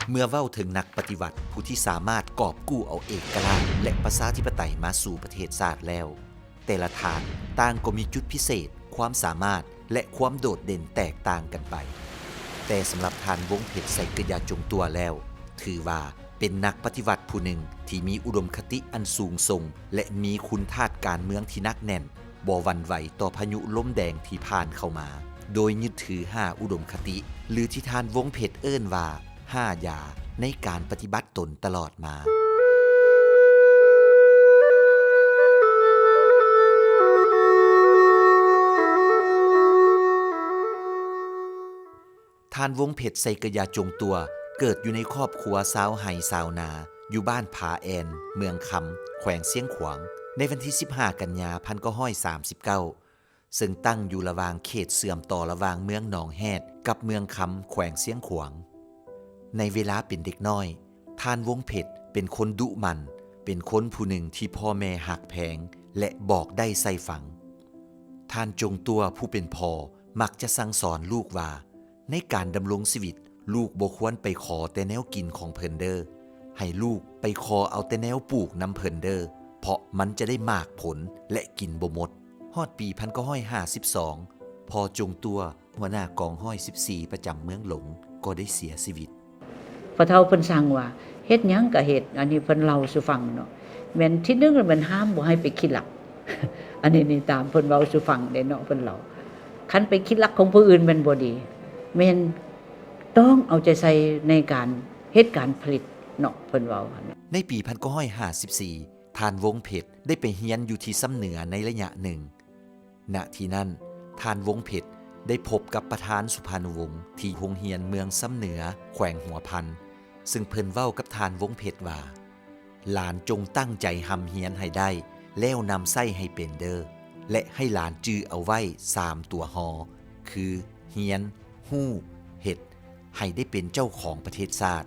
ເມື່ອເວົ້າເຖິງນັກປະຕິວັດຜູ້ທີ່ສາມາດກອບກູ້ເອົາເອກະລາດ ແລະ ປະຊາທິປະໄຕມາສູ່ປະເທດຊາດແລ້ວ, ແຕ່ລະທ່ານຕ່າງກໍມີຈຸດພິເສດ, ຄວາມສາມາດ ແລະ ຄວາມໂດດເດັ່ນແຕກຕ່າງກັນໄປ. ແຕ່ສຳລັບທ່ານ ວົງເພັດ ໄຊເກີຍາຈົງຕົວ ແລ້ວ, ຖືວ່າເປັນນັກປະຕິວັດຜູ້ໜຶ່ງທີ່ມີອຸດົມຄະຕິອັນສູງສົ່ງ ແລະ ມີຄຸນທາດການເມືອງທີ່ໜັກແໜ້ນ, ບໍ່ຫວັ່ນໄຫວຕໍ່ພາຍຸລົມແດງທີ່ຜ່ານເຂົ້າມາ, ໂດຍຍຶດຖືຫ້າອຸດົມຄະຕິ ຫຼື ທີ່ທ່ານ ວົງເພັດ ເອີ້ນວ່າ ຫ້າຢາ ໃນການປະຕິບັດຕົນຕະຫຼອດມາ. ທ່ານ ວົງເພັດ ໄຊເກີຍາຈົງຕົວ ເກີດຢູ່ໃນຄອບຄົວຊາວໄຮ່ຊາວນາ ຢູ່ບ້ານຜາແອ່ນ ເມືອງຄຳ ແຂວງຊຽງຂວາງ ໃນວັນທີສິບຫ້າ ກັນຍາ ພັນເກົ້າຮ້ອຍສາມສິບເກົ້າ ເຊິ່ງຕັ້ງຢູ່ລະຫວ່າງເຂດເຊື່ອມຕໍ່ລະຫວ່າງເມືອງໜອງແຮດກັບເມືອງຄຳ ແຂວງຊຽງຂວາງ. ໃນເວລາເປັນເດັກນ້ອຍ, ທ່ານ ວົງເພັດ ເປັນຄົນດຸໝັ່ນ, ເປັນຄົນຜູ້ໜຶ່ງທີ່ພໍ່ແມ່ຮັກແພງ ແລະ ບອກໄດ້ໃສ່ຟັງ. ທ່ານ ຈົງຕົວ ຜູ້ເປັນພໍ່ ມັກຈະສັ່ງສອນລູກວ່າ ໃນການດຳລົງຊີວິດ, ລູກບໍ່ຄວນໄປຂໍແຕ່ແນວກິນຂອງເພິ່ນເດີ້. ໃຫ້ລູກໄປຂໍເອົາແຕ່ແນວປູກນຳເພິ່ນເດີ້, ເພາະມັນຈະໄດ້ໝາກຜົນ ແລະ ກິນບໍ່ໝົດ. ຮອດປີພັນເກົ້າຮ້ອຍຫ້າສິບສອງ ພໍ່ ຈົງຕົວ ຫົວໜ້າກອງຮ້ອຍສິບສີ່ ປະຈຳເມືອງຫຼົງ ກໍໄດ້ເສຍຊີວິດ. ພໍ່ເຖົ້າເພິ່ນສັ່ງວ່າ ເຮັດຫຍັງກະເຮັດ, ອັນນີ້ເພິ່ນເລົ່າສູ່ຟັງເນາະ. ແມ່ນທີໜຶ່ງແມ່ນຫ້າມບໍ່ໃຫ້ໄປຂີ້ລັກ. ອັນນີ້ນີ້ຕາມເພິ່ນເວົ້າສູ່ຟັງເດ້ເນາະ, ເພິ່ນເລົ່າ. ຄັນໄປຂີ້ລັກຂອງຜູ້ອື່ນແມ່ນບໍ່ດີ, ແມ່ນຕ້ອງເອົາໃຈໃສ່ໃນການເຮັດການຜະລິດເນາະ, ເພິ່ນເວົ້າຫັ້ນ. ໃນປີພັນເກົ້າຮ້ອຍຫ້າສິບສີ່ ທ່ານ ວົງເພັດ ໄດ້ໄປຮຽນຢູ່ທີ່ຊຳເໜືອໃນໄລຍະໜຶ່ງ. ນະທີ່ນັ້ນ, ທ່ານ ວົງເພັດ ໄດ້ພົບກັບປະທານສຸພານຸວົງ ທີ່ໂຮງຮຽນເມືອງຊຳເໜືອ ແຂວງຫົວພັນ, ເຊິ່ງເພິ່ນເວົ້າກັບທ່ານ ວົງເພັດ ວ່າ, ຫຼານຈົ່ງຕັ້ງໃຈຮ່ຳຮຽນໃຫ້ໄດ້ ແລ້ວນຳໃຊ້ໃຫ້ເປັນເດີ້ ແລະ ໃຫ້ຫຼານຈື່ເອົາໄວ້ສາມຕົວ ຮ, ຄື ຮຽນ, ຮູ້, ເຮັດ, ໃຫ້ໄດ້ເປັນເຈົ້າຂອງປະເທດຊາດ.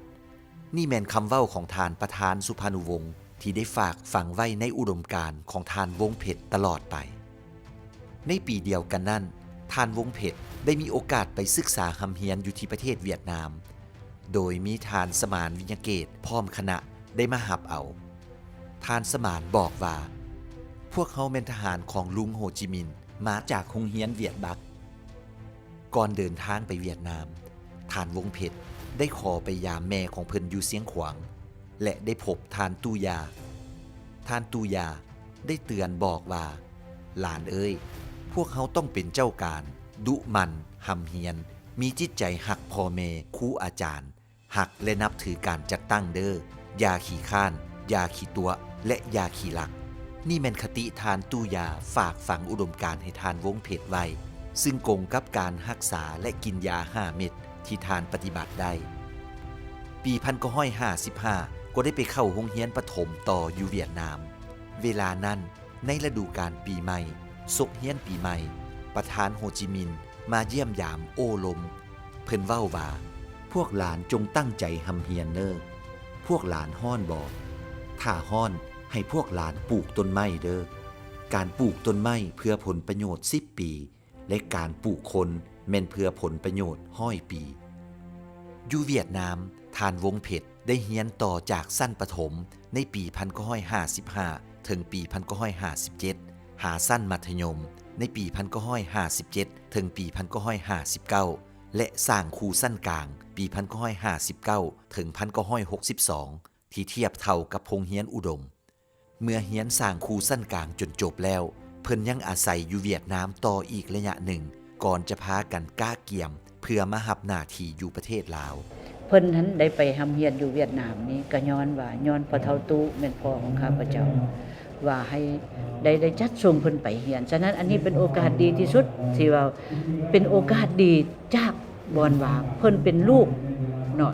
ນີ້ແມ່ນຄຳເວົ້າຂອງທ່ານປະທານສຸພານຸວົງ ທີ່ໄດ້ຝາກຝັງໄວ້ໃນອຸດົມການຂອງທ່ານ ວົງເພັດ ຕະຫຼອດໄປ. ໃນປີດຽວກັນນັ້ນ, ທ່ານ ວົງເພັດ ໄດ້ມີໂອກາດໄປສຶກສາຮ່ຳຮຽນຢູ່ທີ່ປະເທດຫວຽດນາມ, ໂດຍມີທ່ານ ສະໝານ ວິຍະເກດ ພ້ອມຄະນະໄດ້ມາຮັບເອົາ. ທ່ານ ສະໝານ ບອກວ່າ, ພວກເຮົາແມ່ນທະຫານຂອງລຸງ ໂຮຈິມິນ ມາຈາກໂຮງຮຽນຫວຽດບັກ. ກ່ອນເດີນທາງໄປຫວຽດນາມ, ທ່ານ ວົງເພັດ ໄດ້ຂໍໄປຢາມແມ່ຂອງເພິ່ນຢູ່ຊຽງຂວາງ ແລະ ໄດ້ພົບທ່ານ ຕູຢາ. ທ່ານ ຕູຢາ ໄດ້ເຕືອນບອກວ່າ, ຫຼານເອີຍ, ພວກເຮົາຕ້ອງເປັນເຈົ້າການ, ດຸໝັ່ນ, ຮ່ຳຮຽນ, ມີຈິດໃຈຮັກພໍ່ແມ່, ຄູອາຈານ, ຮັກ ແລະ ນັບຖືການຈັດຕັ້ງເດີ້, ຢ່າຂີ້ຄ້ານ, ຢ່າຂີ້ຕົວະ ແລະ ຢ່າຂີ້ລັກ. ນີ້ແມ່ນຄະຕິທ່ານ ຕູຢາ ຝາກຝັງອຸດົມການໃຫ້ທ່ານ ວົງເພັດ ໄວ້, ຊຶ່ງກົງກັບການຮັກສາ ແລະ ກິນຢາຫ້າເມັດທີ່ທ່ານປະຕິບັດໄດ້. ປີພັນເກົ້າຮ້ອຍຫ້າສິບຫ້າ ກໍໄດ້ໄປເຂົ້າໂຮງຮຽນປະຖົມຕໍ່ຢູ່ຫວຽດນາມ. ເວລານັ້ນ, ໃນລະດູການປີໃໝ່, ສົກຮຽນປີໃໝ່, ປະທານ ໂຮຈິມິນ ມາຢ້ຽມຢາມໂອ້ລົມ. ເພິ່ນເວົ້າວ່າ, ພວກຫຼານຈົ່ງຕັ້ງໃຈຮ່ຳຮຽນເນີ. ພວກຫຼານຮ້ອນບໍ? ຖ້າຮ້ອນ, ໃຫ້ພວກຫຼານປູກຕົ້ນໄມ້ເດີ້. ການປູກຕົ້ນໄມ້ເພື່ອຜົນປະໂຫຍດສິບປີ ແລະ ການປູກຄົນແມ່ນເພື່ອຜົນປະໂຫຍດຮ້ອຍປີ. ຢູ່ຫວຽດນາມ, ທ່ານ ວົງເພັດ ໄດ້ຮຽນຕໍ່ຈາກຊັ້ນປະຖົມໃນປີພັນເກົ້າຮ້ອຍຫ້າສິບຫ້າ ເຖິງປີພັນເກົ້າຮ້ອຍຫ້າສິບເຈັດ, ຫາຊັ້ນມັດທະຍົມໃນປີພັນເກົ້າຮ້ອຍຫ້າສິບເຈັດ ເຖິງປີພັນເກົ້າຮ້ອຍຫ້າສິບເກົ້າ ແລະ ສ້າງຄູຊັ້ນກາງປີພັນເກົ້າຮ້ອຍຫ້າສິບເກົ້າ ເຖິງພັນເກົ້າຮ້ອຍຫົກສິບສອງ ທີ່ທຽບເທົ່າກັບໂຮງຮຽນອຸດົມ. ເມື່ອຮຽນສ້າງຄູຊັ້ນກາງຈົນຈົບແລ້ວ, ເພິ່ນຍັງອາໄສຢູ່ຫວຽດນາມຕໍ່ອີກໄລຍະໜຶ່ງ ກ່ອນຈະພາກັນກະກຽມເພື່ອມາຮັບໜ້າທີ່ຢູ່ປະເທດລາວ. ເພິ່ນຫັ້ນໄດ້ໄປຮ່ຳຮຽນຢູ່ຫວຽດນາມນີ້ ກໍຍ້ອນວ່າ ຍ້ອນພໍ່ເຖົ້າຕູ້ແມ່ນພໍ່ຂອງຂ້າພະເຈົ້າ ວ່າໃຫ້ໄດ້ ໄດ້ຈັດສົ່ງເພິ່ນໄປຮຽນ. ສະນັ້ນ ອັນນີ້ເປັນໂອກາດດີທີ່ສຸດ ທີ່ວ່າເປັນໂອກາດດີຈາກ ບ່ອນວ່າເພິ່ນເປັນລູກເນາະ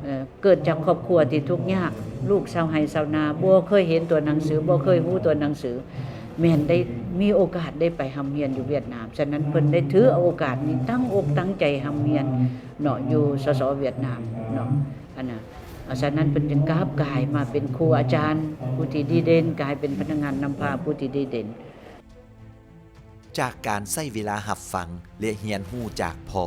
ເອີ ເກີດຈາກຄອບຄົວທີ່ທຸກຍາກ, ລູກຊາວໄຮ່ຊາວນາ, ບໍ່ເຄີຍເຫັນຕົວໜັງສື, ບໍ່ເຄີຍຮູ້ຕົວໜັງສື, ແມ່ນໄດ້ມີໂອກາດໄດ້ໄປຮ່ຳຮຽນຢູ່ຫວຽດນາມ. ສະນັ້ນເພິ່ນໄດ້ຖືເອົາໂອກາດນີ້ຕັ້ງອົກຕັ້ງໃຈຮ່ຳຮຽນເນາະ ຢູ່ ສສ ຫວຽດນາມເນາະ ອັນນະ. ສະນັ້ນເພິ່ນຈຶ່ງກາບກາຍມາເປັນຄູອາຈານຜູ້ທີ່ດີເດັ່ນ, ກາຍເປັນພະນັກງານນຳພາຜູ້ທີ່ດີເດັ່ນ. ຈາກການໃຊ້ເວລາຮັບຟັງ ແລະ ຮຽນຮູ້ຈາກພໍ່,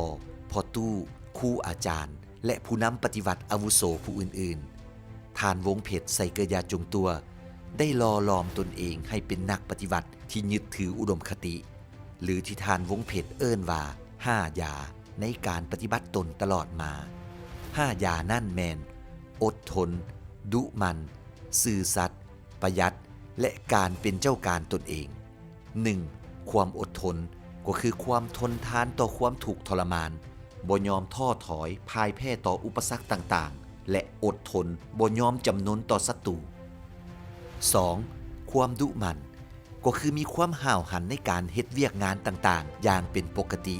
ພໍ່ຕູ້, ຄູອາຈານ ແລະ ຜູ້ນຳປະຕິວັດອາວຸໂສຜູ້ອື່ນໆ. ທ່ານ ວົງເພັດ ໄຊເກີຍາຈົງຕົວ ໄດ້ຫຼໍ່ຫຼອມຕົນເອງໃຫ້ເປັນນັກປະຕິວັດທີ່ຍຶດຖືອຸດົມຄະຕິ ຫຼື ທີ່ທ່ານ ວົງເພັດ ເອີ້ນວ່າ ຫ້າຢາ ໃນການປະຕິບັດຕົນຕະຫຼອດມາ. ຫ້າຢານັ້ນແມ່ນ ອົດທົນ, ດຸໝັ່ນ, ຊື່ສັດ, ປະຢັດ ແລະ ການເປັນເຈົ້າການຕົນເອງ. ໜຶ່ງ ຄວາມອົດທົນ ກໍຄືຄວາມທົນທານຕໍ່ຄວາມທຸກທໍລະມານ, ບໍ່ຍອມທໍ້ຖອຍ, ພ່າຍແພ້ຕໍ່ອຸປະສັກຕ່າງໆ ແລະ ອົດທົນ, ບໍ່ຍອມຈຳນົນຕໍ່ສັດຕູ. ສອງ ຄວາມດຸໝັ່ນ ກໍຄືມີຄວາມຫ້າວຫັນໃນການເຮັດວຽກງານຕ່າງໆຢ່າງເປັນປົກກະຕິ,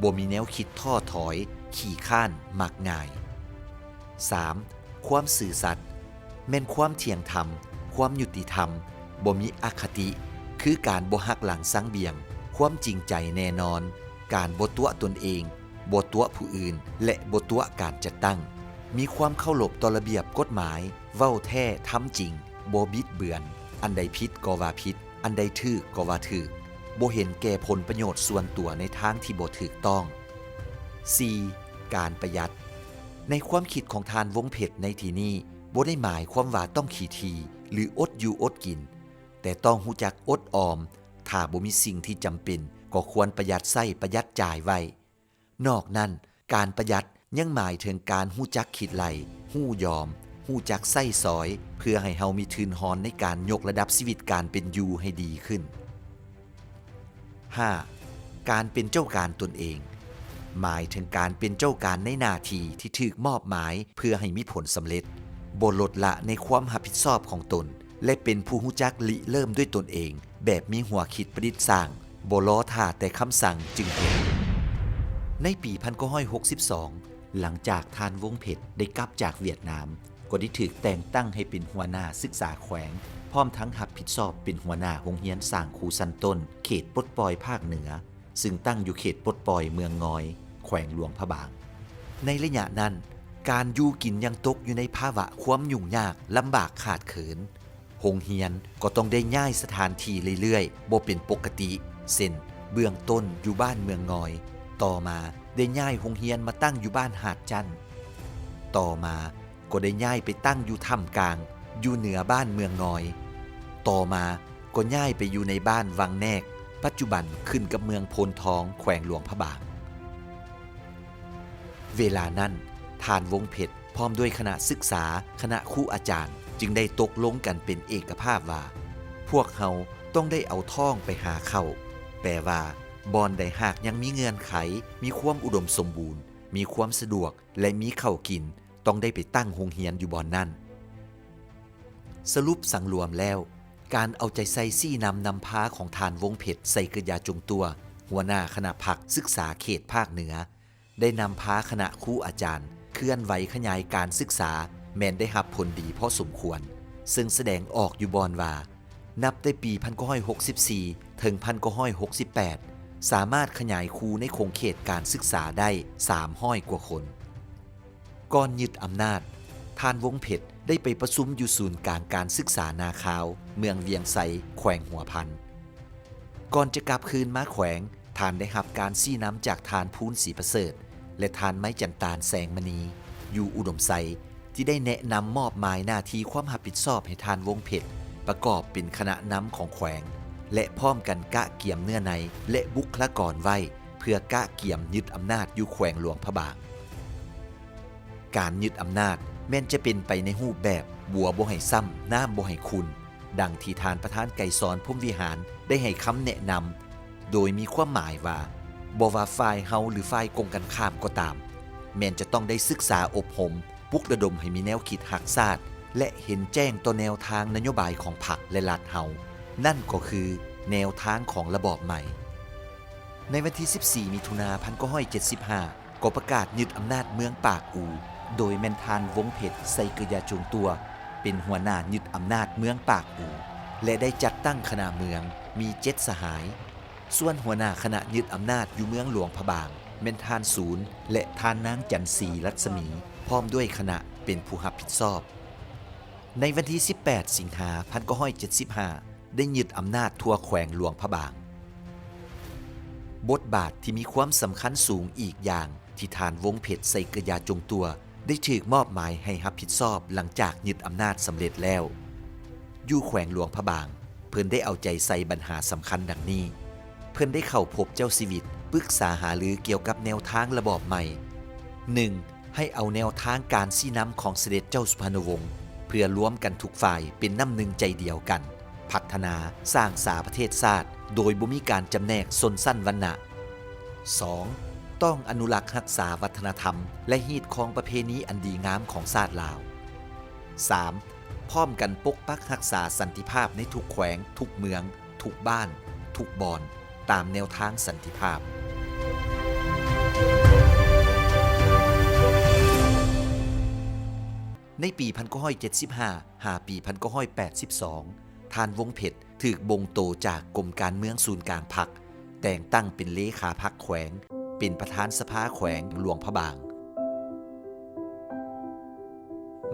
ບໍ່ມີແນວຄິດທໍ້ຖອຍ, ຂີ້ຄ້ານ, ມັກງ່າຍ. ສາມ ຄວາມຊື່ສັດ ແມ່ນຄວາມທ່ຽງທຳ, ຄວາມຍຸຕິທຳ, ບໍ່ມີອະຄະຕິ ຄືການບໍ່ຫັກຫຼັງຊັງບຽງ, ຄວາມຈິງໃຈແນ່ນອນ, ການບໍ່ຕົວະຕົນເອງ, ບໍ່ຕົວະຜູ້ອື່ນ ແລະ ບໍ່ຕົວະການຈັດຕັ້ງ. ມີຄວາມເຄົາລົບຕໍ່ລະບຽບກົດໝາຍ, ເວົ້າແທ້, ທຳຈິງ, ບໍ່ບິດເບືອນ, ອັນໃດຜິດກໍວ່າຜິດ, ອັນໃດຖືກກໍວ່າຖືກ, ບໍ່ເຫັນແກ່ຜົນປະໂຫຍດສ່ວນຕົວໃນທາງທີ່ບໍ່ຖືກຕ້ອງ. ສີ່ ການປະຢັດ. ໃນຄວາມຄິດຂອງທ່ານ ວົງເພັດ ໃນທີ່ນີ້ ບໍ່ໄດ້ໝາຍຄວາມວ່າຕ້ອງຂີ້ຖີ່ ຫຼື ອົດຢູ່ອົດກິນ, ແຕ່ຕ້ອງຮູ້ຈັກອົດອອມ, ຖ້າບໍ່ມີສິ່ງທີ່ຈຳເປັນ ກໍຄວນປະຢັດໃຊ້ປະຢັດຈ່າຍໄວ້. ນອກນັ້ນ, ການປະຢັດຍັງໝາຍເຖິງການຮູ້ຈັກຄິດໄລ່, ຮູ້ຍອມ, ຮູ້ຈັກໃຊ້ສອຍ ເພື່ອໃຫ້ເຮົາມີທຶນຮອນໃນການຍົກລະດັບຊີວິດການເປັນຢູ່ໃຫ້ດີຂຶ້ນ. ຫ້າ ການເປັນເຈົ້າການຕົນເອງ ໝາຍເຖິງການເປັນເຈົ້າການໃນໜ້າທີ່ທີ່ຖືກມອບໝາຍເພື່ອໃຫ້ມີຜົນສຳເລັດ, ບໍ່ລົດລະໃນຄວາມຮັບຜິດຊອບຂອງຕົນ ແລະ ເປັນຜູ້ຮູ້ຈັກລິເລີ່ມດ້ວຍຕົນເອງ ແບບມີຫົວຄິດປະດິດສ້າງ, ບໍ່ລໍຖ້າແຕ່ຄຳສັ່ງຈຶ່ງເຮັດ. ໃນປີພັນເກົ້າຮ້ອຍຫົກສິບສອງ ຫຼັງຈາກທ່ານ ວົງເພັດ ໄດ້ກັບຈາກຫວຽດນາມ, ກໍໄດ້ຖືກແຕ່ງຕັ້ງໃຫ້ເປັນຫົວໜ້າສຶກສາແຂວງ, ພ້ອມທັງຮັບຜິດຊອບເປັນຫົວໜ້າໂຮງຮຽນສ້າງຄູຊັ້ນຕົ້ນເຂດປົດປ່ອຍພາກເໜືອ, ຊຶ່ງຕັ້ງຢູ່ເຂດປົດປ່ອຍເມືອງງອຍ, ແຂວງຫຼວງພະບາງ. ໃນໄລຍະນັ້ນ, ການຢູ່ກິນຍັງຕົກຢູ່ໃນພາວະຄວາມຫຍຸ້ງຍາກ, ລຳບາກຂາດເຂີນ. ໂຮງຮຽນກໍຕ້ອງໄດ້ຍ້າຍສະຖານທີ່ເລື້ອຍໆ ບໍ່ເປັນປົກກະຕິ, ເຊັ່ນ ເບື້ອງຕົ້ນຢູ່ບ້ານເມືອງງອຍ, ຕໍ່ມາໄດ້ຍ້າຍໂຮງຮຽນມາຕັ້ງຢູ່ບ້ານຫາດຈັນ, ຕໍ່ມາກໍໄດ້ຍ້າຍໄປຕັ້ງຢູ່ຖ້ຳກາງ, ຢູ່ເໜືອບ້ານເມືອງງອຍ, ຕໍ່ມາກໍຍ້າຍໄປຢູ່ໃນບ້ານວັງແນກ, ປັດຈຸບັນຂຶ້ນກັບເມືອງໂພນທອງ, ແຂວງຫຼວງພະບາງ. ເວລານັ້ນ, ທ່ານ ວົງເພັດ ພ້ອມດ້ວຍຄະນະສຶກສາ, ຄະນະຄູອາຈານ ຈຶ່ງໄດ້ຕົກລົງກັນເປັນເອກະພາບວ່າ, ພວກເຮົາຕ້ອງໄດ້ເອົາທ້ອງໄປຫາເຂົ້າ, ແປວ່າ ບ່ອນໃດຫາກຍັງມີເງື່ອນໄຂ, ມີຄວາມອຸດົມສົມບູນ, ມີຄວາມສະດວກ ແລະ ມີເຂົ້າກິນ, ຕ້ອງໄດ້ໄປຕັ້ງໂຮງຮຽນຢູ່ບ່ອນນັ້ນ. ສະຫຼຸບສັງລວມແລ້ວ, ການເອົາໃຈໃສ່ຊີ້ນຳນຳພາຂອງທ່ານ ວົງເພັດ ໄຊເກີຍາຈົງຕົວ ຫົວໜ້າຄະນະພັກສຶກສາເຂດພາກເໜືອ ໄດ້ນຳພາຄະນະຄູອາຈານເຄື່ອນໄຫວຂະຫຍາຍການສຶກສາ ແມ່ນໄດ້ຮັບຜົນດີພໍສົມຄວນ, ເຊິ່ງສະແດງອອກຢູ່ບ່ອນວ່າ ນັບແຕ່ປີພັນເກົ້າຮ້ອຍຫົກສິບສີ່ ເຖິງພັນເກົ້າຮ້ອຍຫົກສິບແປດ ສາມາດຂະຫຍາຍຄູໃນຂົງເຂດການສຶກສາໄດ້ສາມຮ້ອຍກວ່າຄົນ. ກ່ອນຍຶດອຳນາດ, ທ່ານ ວົງເພັດ ໄດ້ໄປປະຊຸມຢູ່ສູນກາງການສຶກສານາຄາວ ເມືອງວຽງໄຊ, ແຂວງຫົວພັນ. ກ່ອນຈະກັບຄືນມາແຂວງ, ທ່ານໄດ້ຮັບການຊີ້ນຳຈາກທ່ານ ພູນ ສີປະເສີດ ແລະ ທ່ານ ໄມຈັນຕານ ແສງມະນີ ຢູ່ອຸດົມໄຊ ທີ່ໄດ້ແນະນຳມອບໝາຍໜ້າທີ່ຄວາມຮັບຜິດຊອບໃຫ້ທ່ານ ວົງເພັດ ປະກອບເປັນຄະນະນຳຂອງແຂວງ ແລະ ພ້ອມກັນກະກຽມເນື້ອໃນ ແລະ ບຸກຄະລາກອນໄວ້ ເພື່ອກະກຽມຍຶດອຳນາດຢູ່ແຂວງຫຼວງພະບາງ. ການຍຶດອຳນາດແມ່ນຈະເປັນໄປໃນຮູບແບບ ບົວບໍ່ໃຫ້ຊ້ຳ ນ້ຳບໍ່ໃຫ້ຂຸ່ນ ດັ່ງທີ່ທ່ານປະທານໄກສອນ ພົມວິຫານ ໄດ້ໃຫ້ຄຳແນະນຳ, ໂດຍມີຄວາມໝາຍວ່າ ບໍ່ວ່າຝ່າຍເຮົາ ຫຼື ຝ່າຍກົງກັນຂ້າມກໍຕາມ, ແມ່ນຈະຕ້ອງໄດ້ສຶກສາອົບຮົມ, ປຸກລະດົມໃຫ້ມີແນວຄິດຮັກຊາດ ແລະ ເຫັນແຈ້ງຕໍ່ແນວທາງນະໂຍບາຍຂອງພັກ ແລະ ລັດເຮົາ, ນັ້ນກໍຄືແນວທາງຂອງລະບອບໃໝ່. ໃນວັນທີສິບສີ່ ມິຖຸນາ ພັນເກົ້າຮ້ອຍເຈັດສິບຫ້າ ກໍປະກາດຍຶດອຳນາດເມືອງປາກອູ, ໂດຍແມ່ນທ່ານ ວົງເພັດ ໄຊເກີຍາຈົງຕົວ ເປັນຫົວໜ້າຍຶດອຳນາດເມືອງປາກອູ ແລະ ໄດ້ຈັດຕັ້ງຄະນະເມືອງ ມີເຈັດສະຫາຍ. ສ່ວນຫົວໜ້າຄະນະຍຶດອຳນາດຢູ່ເມືອງຫຼວງພະບາງ ແມ່ນທ່ານ ສູນ ແລະ ທ່ານນາງ ຈັນສີ ລັດສະໝີ ພ້ອມດ້ວຍຄະນະເປັນຜູ້ຮັບຜິດຊອບ. ໃນວັນທີສິບແປດ ສິງຫາ ພັນເກົ້າຮ້ອຍເຈັດສິບຫ້າ ໄດ້ຍຶດອຳນາດທົ່ວແຂວງຫຼວງພະບາງ. ບົດບາດທີ່ມີຄວາມສຳຄັນສູງອີກຢ່າງ ທີ່ທ່ານ ວົງເພັດ ໄຊເກີຍາຈົງຕົວ ໄດ້ຖືກມອບໝາຍໃຫ້ຮັບຜິດຊອບຫຼັງຈາກຍຶດອຳນາດສຳເລັດແລ້ວ ຢູ່ແຂວງຫຼວງພະບາງ ເພິ່ນໄດ້ເອົາໃຈໃສ່ບັນຫາສຳຄັນດັ່ງນີ້. ເພິ່ນໄດ້ເຂົ້າພົບເຈົ້າຊີວິດ ປຶກສາຫາລືກ່ຽວກັບແນວທາງລະບອບໃໝ່. ໜຶ່ງ ໃຫ້ເອົາແນວທາງການຊີ້ນຳຂອງສະເດັດເຈົ້າສຸພານຸວົງ ເພື່ອລວມກັນທຸກຝ່າຍເປັນນ້ຳໜຶ່ງໃຈດຽວກັນ ພັດທະນາ, ສ້າງສາປະເທດຊາດ ໂດຍບໍ່ມີການຈຳແນກຊົນຊັ້ນວັນນະ. ສອງ ຕ້ອງອະນຸລັກຮັກສາວັດທະນະທຳ ແລະ ຮີດຄອງປະເພນີອັນດີງາມຂອງຊາດລາວ. ສາມ ພ້ອມກັນປົກປັກຮັກສາສັນຕິພາບໃນທຸກແຂວງ, ທຸກເມືອງ, ທຸກບ້ານ, ທຸກບ່ອນ ຕາມແນວທາງສັນຕິພາບ. ໃນປີພັນເກົ້າຮ້ອຍເຈັດສິບຫ້າ ຫາປີພັນເກົ້າຮ້ອຍແປດສິບສອງ ທ່ານ ວົງເພັດ ຖືກບົ່ງໂຕຈາກກົມການເມືອງສູນກາງພັກ ແຕ່ງຕັ້ງເປັນເລຂາພັກແຂວງ, ເປັນປະທານສະພາແຂວງຫຼວງພະບາງ.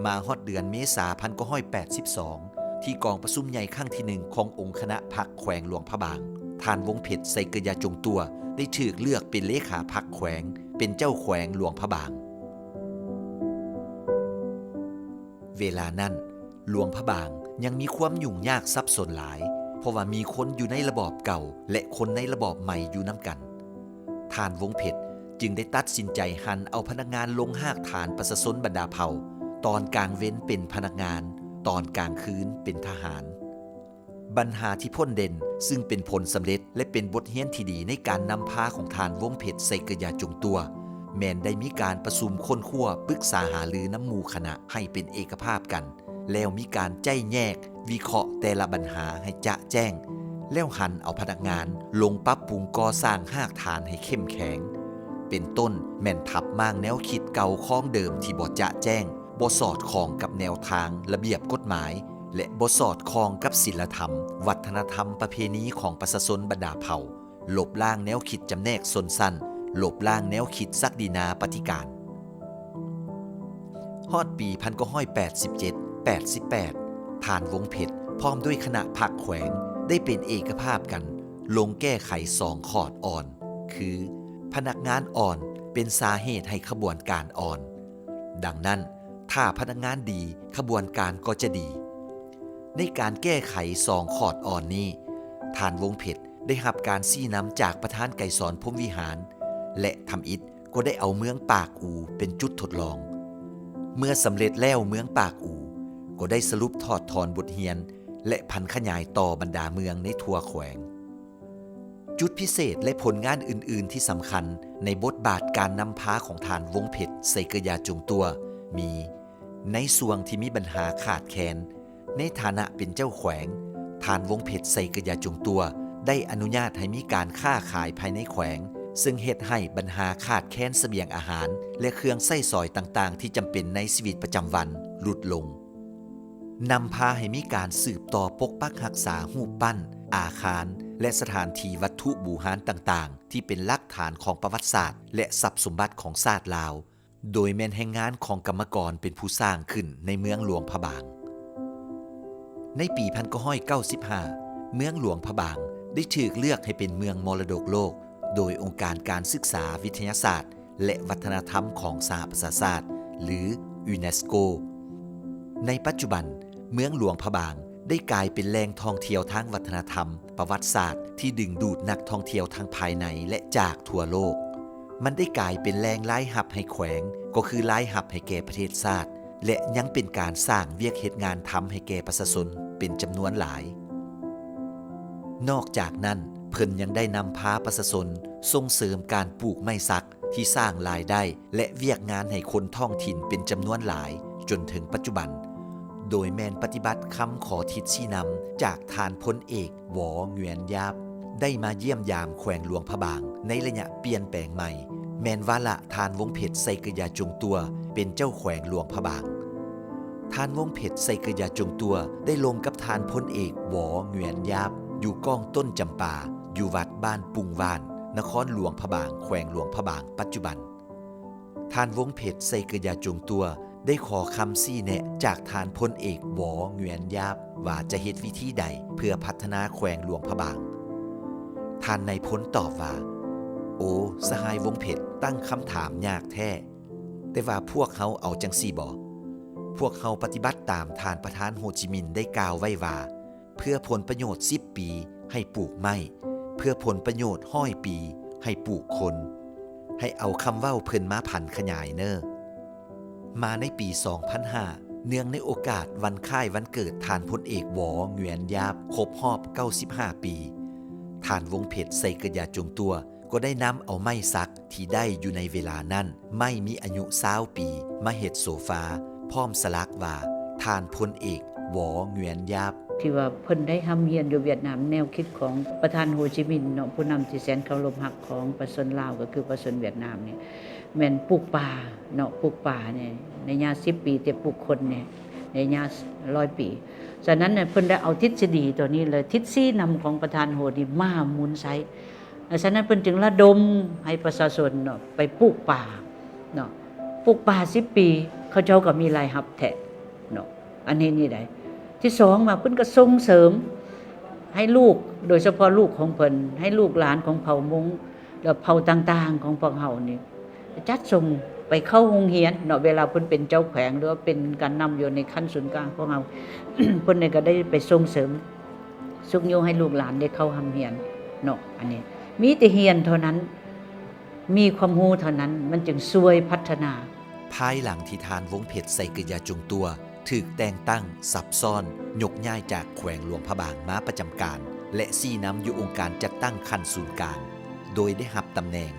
ມາຮອດເດືອນເມສາພັນເກົ້າຮ້ອຍແປດສິບສອງ ທີ່ກອງປະຊຸມໃຫຍ່ຄັ້ງທີໜຶ່ງຂອງອົງຄະນະພັກແຂວງຫຼວງພະບາງ, ທ່ານ ວົງເພັດ ໄຊເກີຍາຈົງຕົວ ໄດ້ຖືກເລືອກເປັນເລຂາພັກແຂວງ, ເປັນເຈົ້າແຂວງຫຼວງພະບາງ. ເວລານັ້ນ ຫຼວງພະບາງຍັງມີຄວາມຫຍຸ້ງຍາກສັບສົນຫຼາຍ ເພາະວ່າມີຄົນຢູ່ໃນລະບອບເກົ່າ ແລະ ຄົນໃນລະບອບໃໝ່ຢູ່ນຳກັນ. ທ່ານ ວົງເພັດ ຈຶ່ງໄດ້ຕັດສິນໃຈຫັນເອົາພະນັກງານລົງຮາກຖານປະຊາຊົນບັນດາເຜົ່າ, ຕອນກາງເວັນເປັນພະນັກງານ, ຕອນກາງຄືນເປັນທະຫານ. ບັນຫາທີ່ພົ້ນເດັ່ນ ຊຶ່ງເປັນຜົນສຳເລັດ ແລະ ເປັນບົດຮຽນທີ່ດີໃນການນຳພາຂອງທ່ານ ວົງເພັດ ໄຊເກີຍາຈົງຕົວ ແມ່ນໄດ້ມີການປະຊຸມຄົ້ນຄວ້າປຶກສາຫາລືນຳໝູ່ຄະນະໃຫ້ເປັນເອກະພາບກັນ ແລ້ວມີການໄຈ້ແຍກ ວິເຄາະແຕ່ລະບັນຫາໃຫ້ຈະແຈ້ງ ແລ້ວຫັນເອົາພະນັກງານລົງປັບປຸງກໍ່ສ້າງຮາກຖານໃຫ້ເຂັ້ມແຂງ ເປັນຕົ້ນແມ່ນພັບມ້າງແນວຄິດເກົ່າຄອງເດີມທີ່ບໍ່ຈະແຈ້ງ, ບໍ່ສອດຄ່ອງກັບແນວທາງ, ລະບຽບກົດໝາຍ ແລະ ບໍ່ສອດຄ່ອງກັບສິນລະທຳ, ວັດທະນະທຳ, ປະເພນີຂອງປະຊາຊົນບັນດາເຜົ່າ, ລົບລ້າງແນວຄິດຈຳແນກຊົນຊັ້ນ, ລົບລ້າງແນວຄິດສັກດີນາປະຕິການ. ຮອດປີພັນເກົ້າຮ້ອຍແປດສິບເຈັດ ແປດສິບແປດ ທ່ານ ວົງເພັດ ພ້ອມດ້ວຍຄະນະພັກແຂວງ ໄດ້ເປັນເອກະພາບກັນ ລົງແກ້ໄຂສອງຂອດອ່ອນ ຄື ພະນັກງານອ່ອນເປັນສາເຫດໃຫ້ຂະບວນການອ່ອນ. ດັ່ງນັ້ນ, ຖ້າພະນັກງານດີ, ຂະບວນການກໍຈະດີ. ໃນການແກ້ໄຂສອງຂອດອ່ອນນີ້, ທ່ານ ວົງເພັດ ໄດ້ຮັບການຊີ້ນຳຈາກປະທານໄກສອນ ພົມວິຫານ ແລະ ທຳອິດກໍໄດ້ເອົາເມືອງປາກອູເປັນຈຸດທົດລອງ. ເມື່ອສຳເລັດແລ້ວເມືອງປາກອູກໍໄດ້ສະຫຼຸບຖອດຖອນບົດຮຽນ ແລະ ຜັນຂະຫຍາຍຕໍ່ບັນດາເມືອງໃນທົ່ວແຂວງ. ຈຸດພິເສດ ແລະ ຜົນງານອື່ນໆທີ່ສຳຄັນໃນບົດບາດການນຳພາຂອງທ່ານ ວົງເພັດ ໄຊເກີຍາຈົງຕົວ ມີ ໃນຊ່ວງທີ່ມີບັນຫາຂາດແຄນ, ໃນຖານະເປັນເຈົ້າແຂວງ, ທ່ານ ວົງເພັດ ໄຊເກີຍາຈົງຕົວ ໄດ້ອະນຸຍາດໃຫ້ມີການຄ້າຂາຍພາຍໃນແຂວງ, ເຊິ່ງເຮັດໃຫ້ບັນຫາຂາດແຄນສະບຽງອາຫານ ແລະ ເຄື່ອງໃຊ້ສອຍຕ່າງໆທີ່ຈຳເປັນໃນຊີວິດປະຈຳວັນຫຼຸດລົງ. ນຳພາໃຫ້ມີການສືບຕໍ່ປົກປັກຮັກສາຮູບປັ້ນ, ອາຄານ ແລະ ສະຖານທີ່ວັດຖຸບູຮານຕ່າງໆ ທີ່ເປັນຫຼັກຖານຂອງປະຫວັດສາດ ແລະ ຊັບສົມບັດຂອງຊາດລາວ, ໂດຍແມ່ນແຮງງານຂອງກຳມະກອນເປັນຜູ້ສ້າງຂຶ້ນໃນເມືອງຫຼວງພະບາງ. ໃນປີພັນເກົ້າຮ້ອຍເກົ້າສິບຫ້າ ເມືອງຫຼວງພະບາງໄດ້ຖືກເລືອກໃຫ້ເປັນເມືອງມໍລະດົກໂລກ ໂດຍອົງການການສຶກສາວິທະຍາສາດ ແລະ ວັດທະນະທຳຂອງສະຫະປະຊາຊາດ ຫຼື ຢູເນສໂກ. ໃນປັດຈຸບັນ, ເມືອງຫຼວງພະບາງໄດ້ກາຍເປັນແຫຼ່ງທ່ອງທ່ຽວທາງວັດທະນະທຳ, ປະຫວັດສາດທີ່ດຶງດູດນັກທ່ອງທ່ຽວທັງພາຍໃນ ແລະ ຈາກທົ່ວໂລກ. ມັນໄດ້ກາຍເປັນແຫຼ່ງລາຍຮັບໃຫ້ແຂວງ, ກໍຄືລາຍຮັບໃຫ້ແກ່ປະເທດຊາດ ແລະ ຍັງເປັນການສ້າງວຽກເຮັດງານທຳໃຫ້ແກ່ປະຊາຊົນເປັນຈຳນວນຫຼາຍ. ນອກຈາກນັ້ນ, ເພິ່ນຍັງໄດ້ນຳພາປະຊາຊົນສົ່ງເສີມການປູກໄມ້ສັກ ທີ່ສ້າງລາຍໄດ້ ແລະ ວຽກງານໃຫ້ຄົນທ້ອງຖິ່ນເປັນຈຳນວນຫຼາຍຈົນເຖິງປັດຈຸບັນ, ໂດຍແມ່ນປະຕິບັດຄຳຂໍທິດຊີ້ນຳຈາກທ່ານພົນເອກ ວໍ ຫງວຽນຢາບ ໄດ້ມາຢ້ຽມຢາມແຂວງຫຼວງພະບາງໃນໄລຍະປ່ຽນແປງໃໝ່, ແມ່ນວາລະທ່ານ ວົງເພັດ ໄຊເກີຍາຈົງຕົວ ເປັນເຈົ້າແຂວງຫຼວງພະບາງ. ທ່ານ ວົງເພັດ ໄຊເກີຍາຈົງຕົວ ໄດ້ລົມກັບທ່ານພົນເອກ ວໍ ຫງວຽນຢາບ ຢູ່ກ້ອງຕົ້ນຈຳປາ ຢູ່ວັດບ້ານປຸ່ງຫວ້ານ ນະຄອນຫຼວງພະບາງ ແຂວງຫຼວງພະບາງປັດຈຸບັນ. ທ່ານ ວົງເພັດ ໄຊເກີຍາຈົງຕົວ ໄດ້ຂໍຄຳຊີ້ແນະຈາກທ່ານພົນເອກ ວໍ ຫງວຽນຢາບ ວ່າຈະເຮັດວິທີໃດເພື່ອພັດທະນາແຂວງຫຼວງພະບາງ. ທ່ານນາຍພົນຕອບວ່າ, ໂອ ສະຫາຍວົງເພັດ ຕັ້ງຄຳຖາມຍາກແທ້. ແຕ່ວ່າພວກເຮົາເອົາຈັ່ງຊີ້ບໍ? ພວກເຮົາປະຕິບັດຕາມທ່ານປະທານໂຮຈິມິນໄດ້ກ່າວໄວ້ວ່າ ເພື່ອຜົນປະໂຫຍດສິບປີໃຫ້ປູກໄມ້, ເພື່ອຜົນປະໂຫຍດຮ້ອຍປີໃຫ້ປູກຄົນ. ໃຫ້ເອົາຄຳເວົ້າເພິ່ນມາຜັນຂະຫຍາຍເນີ. ມາໃນປີສອງພັນຫ້າ ເນື່ອງໃນໂອກາດວັນຄ້າຍວັນເກີດທ່ານພົນເອກ ວໍ ຫງວຽນຢາບ ຄົບຮອບເກົ້າສິບຫ້າປີ, ທ່ານວົງເພັດ ໄຊເກີດຢາຈົງຕົວ ກໍໄດ້ນຳເອົາໄມ້ສັກທີ່ໄດ້ຢູ່ໃນເວລານັ້ນ, ໄມ້ມີອາຍຸຊາວປີ ມາເຮັດໂຊຟາ, ພ້ອມສະຫຼັກວ່າ ທ່ານພົນເອກ ວໍ ຫງວຽນຢາບ. ທີ່ວ່າເພິ່ນໄດ້ຮ່ຳຮຽນຢູ່ຫວຽດນາມ, ແນວຄິດຂອງປະທານໂຮຈິມິນເນາະ, ຜູ້ນຳທີ່ແສນເຄົາລົບຮັກຂອງປະຊາຊົນລາວ ກໍຄືປະຊາຊົນຫວຽດນາມນີ້ ແມ່ນປູກປ່າເນາະ, ປູກປ່ານີ້ໄລຍະສິບປີ, ແຕ່ປູກຄົນນີ້ໄລຍະຮ້ອຍປີ. ສະນັ້ນນະ ເພິ່ນໄດ້ເອົາທິດສະດີຕົວນີ້ ແລະ ທິດຊີ້ນຳຂອງປະທານໂຮນີ້ມາໝູນໃຊ້. ສະນັ້ນເພິ່ນຈຶ່ງລະດົມໃຫ້ປະຊາຊົນເນາະ ໄປປູກປ່າເນາະ, ປູກປ່າສິບປີ ເຂົາເຈົ້າກໍມີລາຍຮັບແທ້ເນາະ. ອັນນີ້ນີ້ໃດ. ທີສອງມາ ເພິ່ນກໍສົ່ງເສີມໃຫ້ລູກ, ໂດຍສະເພາະລູກຂອງເພິ່ນ, ໃຫ້ລູກຫຼານຂອງເຜົ່າມົ້ງ ແລະ ເຜົ່າຕ່າງໆຂອງພວກເຮົານີ້ ຈັດສົ່ງໄປເຂົ້າໂຮງຮຽນເນາະ. ເວລາເພິ່ນເປັນເຈົ້າແຂວງ ຫຼືວ່າເປັນການນຳຢູ່ໃນຂັ້ນສູນກາງຂອງເຮົາ, ເພິ່ນນີ້ກໍໄດ້ໄປສົ່ງເສີມຊຸກຍູ້ໃຫ້ລູກຫຼານໄດ້ເຂົ້າຮ່ຳຮຽນເນາະ. ອັນນີ້ມີແຕ່ຮຽນເທົ່ານັ້ນ, ມີຄວາມຮູ້ເທົ່ານັ້ນ ມັນຈຶ່ງຊ່ວຍພັດທະນາ. ພາຍຫຼັງທີ່ທ່ານ ວົງເພັດ ໄຊເກີດຢາຈົງຕົວ ຖືກແຕ່ງຕັ້ງ ສັບຊ້ອນ ຍົກຍ້າຍຈາກແຂວງຫຼວງພະບາງມາປະຈຳການ ແລະ ຊີ້ນຳຢູ່ອົງການຈັດຕັ້ງຂັ້ນສູນກາງ ໂດຍໄດ້ຮັບຕຳແໜ່ງ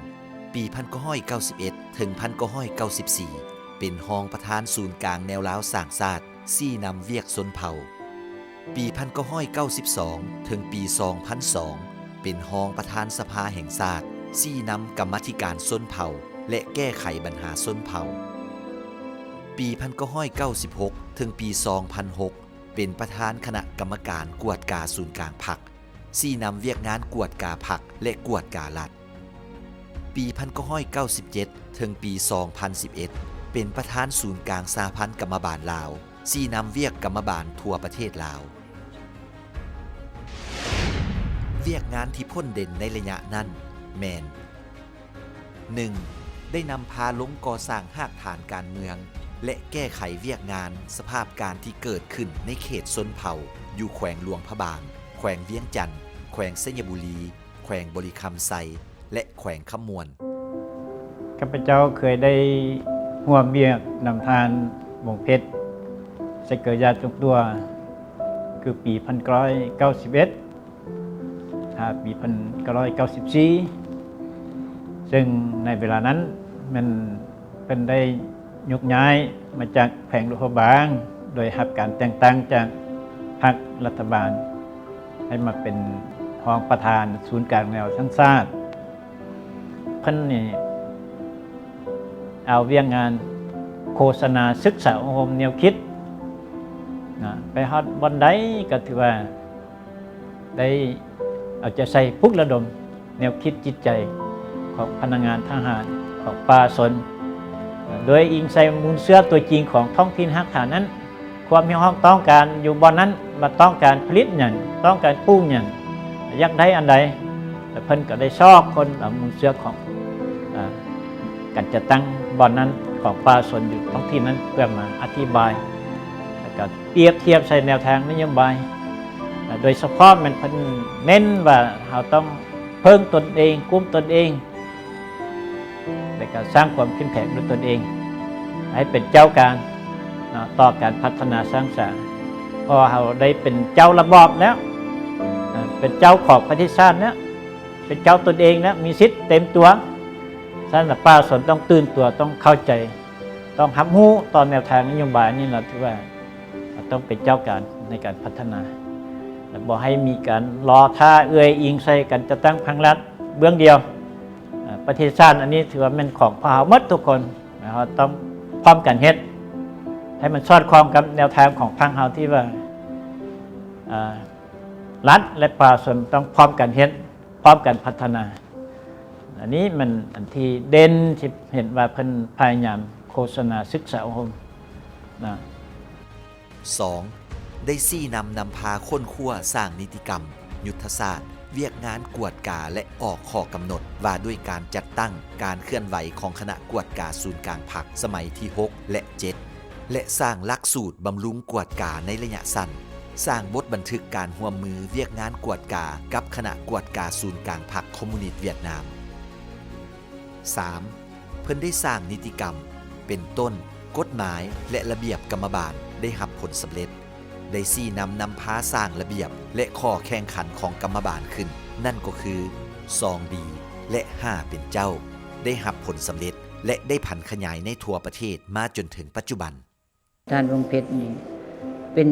ປີພັນເກົ້າຮ້ອຍເກົ້າສິບເອັດ ເຖິງພັນເກົ້າຮ້ອຍເກົ້າສິບສີ່ ເປັນຮອງປະທານສູນກາງແນວລາວສ້າງຊາດ ຊີ້ນຳວຽກຊົນເຜົ່າ. ປີພັນເກົ້າຮ້ອຍເກົ້າສິບສອງ ເຖິງປີສອງພັນສອງ ເປັນຮອງປະທານສະພາແຫ່ງຊາດ ຊີ້ນຳກຳມາທິການຊົນເຜົ່າ ແລະ ແກ້ໄຂບັນຫາຊົນເຜົ່າ. ປີພັນເກົ້າຮ້ອຍເກົ້າສິບຫົກ ເຖິງປີສອງພັນຫົກ ເປັນປະທານຄະນະກຳມະການກວດກາສູນກາງພັກ ຊີ້ນຳວຽກງານກວດກາພັກ ແລະ ກວດກາລັດ. ປີພັນເກົ້າຮ້ອຍເກົ້າສິບເຈັດ ເຖິງປີສອງພັນສິບເອັດ ເປັນປະທານສູນກາງສະຫະພັນກຳມະບານລາວ ຊີ້ນຳວຽກກຳມະບານທົ່ວປະເທດລາວ. ວຽກງານທີ່ພົ້ນເດັ່ນໃນໄລຍະນັ້ນແມ່ນ ໜຶ່ງ ໄດ້ນຳພາລົງກໍ່ສ້າງຮາກຖານການເມືອງ ແລະ ແກ້ໄຂວຽກງານສະພາບການທີ່ເກີດຂຶ້ນໃນເຂດຊົນເຜົ່າ ຢູ່ແຂວງຫຼວງພະບາງ, ແຂວງວຽງຈັນ, ແຂວງໄຊຍະບູລີ, ແຂວງບໍລິຄຳໄຊ ແລະ ແຂວງຄຳມ່ວນ. ຂ້າພະເຈົ້າເຄີຍໄດ້ຮ່ວມວຽກນຳທ່ານ ວົງເພັດ ໄຊເກີດຢາຈົງຕົວ ຄືປີພັນເກົ້າຮ້ອຍເກົ້າສິບເອັດ ຫາປີພັນເກົ້າຮ້ອຍເກົ້າສິບສີ່ ເຊິ່ງໃນເວລານັ້ນແມ່ນເພິ່ນໄດ້ຍົກຍ້າຍມາຈາກແຂວງຫຼວງພະບາງ ໂດຍຮັບການແຕ່ງຕັ້ງຈາກພັກລັດຖະບານ ໃຫ້ມາເປັນຮອງປະທານສູນກາງແນວສ້າງຊາດ. ເພິ່ນນີ້ເອົາວຽກງານໂຄສະນາສຶກສາອົບຮົມແນວຄິດນະ ໄປຮອດບ່ອນໃດກໍຖືວ່າໄດ້ເອົາໃຈໃສ່ປຸກລະດົມແນວຄິດຈິດໃຈຂອງພະນັກງານທະຫານ ຂອງປະຊາຊົນ ໂດຍອີງໃສ່ມູນເຊື້ອຕົວຈິງຂອງທ້ອງຖິ່ນຮາກຖານນັ້ນ. ຄວາມຮຽກຮ້ອງຕ້ອງການຢູ່ບ່ອນນັ້ນ ວ່າຕ້ອງການຜະລິດຫຍັງ, ຕ້ອງການປູກຫຍັງ, ຢາກໄດ້ອັນໃດ, ແລະ ເພິ່ນກໍໄດ້ຊອກຄົ້ນເອົາມູນເຊື້ອຂອງ ອາ ການຈັດຕັ້ງບ່ອນນັ້ນຂອງປະຊາຊົນຢູ່ທ້ອງຖິ່ນນັ້ນ ເພື່ອມາອະທິບາຍ ແລ້ວກໍປຽບທຽບໃສ່ແນວທາງນະໂຍບາຍ ໂດຍສະເພາະແມ່ນເພິ່ນເນັ້ນວ່າເຮົາຕ້ອງເພິ່ງຕົນເອງ, ກຸ້ມຕົນເອງ ແລະ ກໍສ້າງຄວາມເຂັ້ມແຂງດ້ວຍຕົນເອງ ໃຫ້ເປັນເຈົ້າການເນາະ ຕໍ່ການພັດທະນາສ້າງສາ ເພາະວ່າເຮົາໄດ້ເປັນເຈົ້າລະບອບແລ້ວ ເປັນເຈົ້າຂອງປະເທດຊາດແລ້ວ ເປັນເຈົ້າຕົນເອງແລ້ວ ມີສິດເຕັມຕົວ. ສະນັ້ນ ປະຊາຊົນຕ້ອງຕື່ນຕົວ, ຕ້ອງເຂົ້າໃຈ, ຕ້ອງຮັບຮູ້ຕໍ່ແນວທາງນະໂຍບາຍນີ້ ເຮົາຖືວ່າ ເຮົາຕ້ອງເປັນເຈົ້າການໃນການພັດທະນາ ແລະ ບໍ່ໃຫ້ມີການລໍຖ້າເອື້ອຍອີງໃສ່ການຈັດຕັ້ງພັກລັດເບື້ອງດຽວ. ເອີ ປະເທດຊາດອັນນີ້ຖືວ່າແມ່ນຂອງພວກເຮົາໝົດທຸກຄົນ ແລະ ເຮົາຕ້ອງພ້ອມກັນເຮັດໃຫ້ມັນສອດຄ່ອງກັບແນວທາງຂອງພັກເຮົາທີ່ວ່າ ເອີ ລັດ ແລະ ປະຊາຊົນຕ້ອງພ້ອມກັນເຮັດ ພ້ອມກັນພັດທະນາ. ອັນນີ້ມັນອັນທີ່ເດັ່ນ ທີ່ເຫັນວ່າເພິ່ນພະຍາຍາມໂຄສະນາສຶກສາອົບຮົມນະ. ສອງ ໄດ້ຊີ້ນຳນຳພາຄົ້ນຄວ້າສ້າງນິຕິກຳ, ຍຸດທະສາດ, ວຽກງານກວດກາ ແລະ ອອກຂໍ້ກຳນົດວ່າດ້ວຍການຈັດຕັ້ງການເຄື່ອນໄຫວຂອງຄະນະກວດກາສູນກາງພັກສະໄໝທີຫົກ ແລະ ເຈັດ ແລະ ສ້າງຫຼັກສູດບຳລຸງກວດກາໃນໄລຍະສັ້ນ, ສ້າງບົດບັນທຶກການຮ່ວມມືວຽກງານກວດກາກັບຄະນະກວດກາສູນກາງພັກຄອມມູນິດຫວຽດນາມ. ສາມ ເພິ່ນໄດ້ສ້າງນິຕິກຳ ເປັນຕົ້ນ ກົດໝາຍ ແລະ ລະບຽບກຳມະບານໄດ້ຮັບຜົນສຳເລັດ, ໄດ້ຊີ້ນຳນຳພາສ້າງລະບຽບ ແລະ ຂໍ້ແຂ່ງຂັນຂອງກຳມະບານຂຶ້ນ, ນັ້ນກໍຄື ສອງດີ ແລະ ຫ້າເປັນເຈົ້າ ໄດ້ຮັບຜົນສຳເລັດ ແລະ ໄດ້ຜັນຂະຫຍາຍໃນທົ່ວປະເທດມາຈົນເຖິງປັດຈຸບັນ. ທ່ານ ວົງເພັດ ນີ້ເປັນ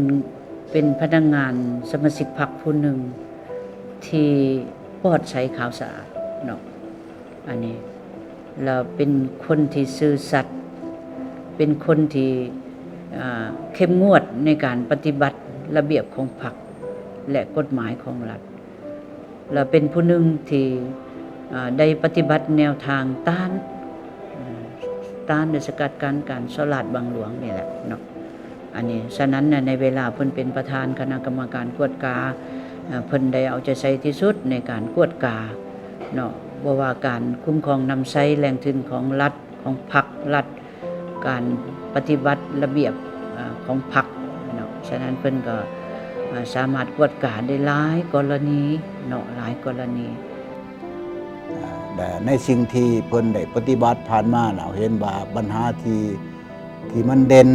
ເປັນພະນັກງານສະມາຊິກພັກຜູ້ໜຶ່ງທີ່ປອດໃສຂາວສະອາດເນາະ ອັນນີ້ ແລ້ວເປັນຄົນທີ່ຊື່ສັດ ເປັນຄົນທີ່ ອ່າ ເຂັ້ມງວດໃນການປະຕິບັດລະບຽບຂອງພັກ ແລະ ກົດໝາຍຂອງລັດ. ແລະ ເປັນຜູ້ໜຶ່ງທີ່ ເອີ ໄດ້ປະຕິບັດແນວທາງຕ້ານ ເອີ ຕ້ານ ແລະ ສະກັດກັ້ນການສໍ້ລາດບັງຫຼວງນີ້ແຫຼະເນາະ ອັນນີ້. ສະນັ້ນນະ ໃນເວລາເພິ່ນເປັນປະທານຄະນະກຳມະການກວດກາ ເອີ ເພິ່ນໄດ້ເອົາໃຈໃສ່ທີ່ສຸດໃນການກວດກາເນາະ ບໍ່ວ່າການຄຸ້ມຄອງນຳໃຊ້ແຫຼ່ງທຶນຂອງລັດ ຂອງພັກລັດ ການປະຕິບັດລະບຽບ ອາ ຂອງພັກເນາະ. ສະນັ້ນເພິ່ນກໍ ອາ ສາມາດກວດກາໄດ້ຫຼາຍກໍລະນີເນາະ ຫຼາຍກໍລະນີ. ອາ ແລະ ໃນສິ່ງທີ່ເພິ່ນໄດ້ປະຕິບັດຜ່ານມາ ເຮົາເຫັນວ່າບັນຫາທີ່ ທີ່ມັນເດັ່ນ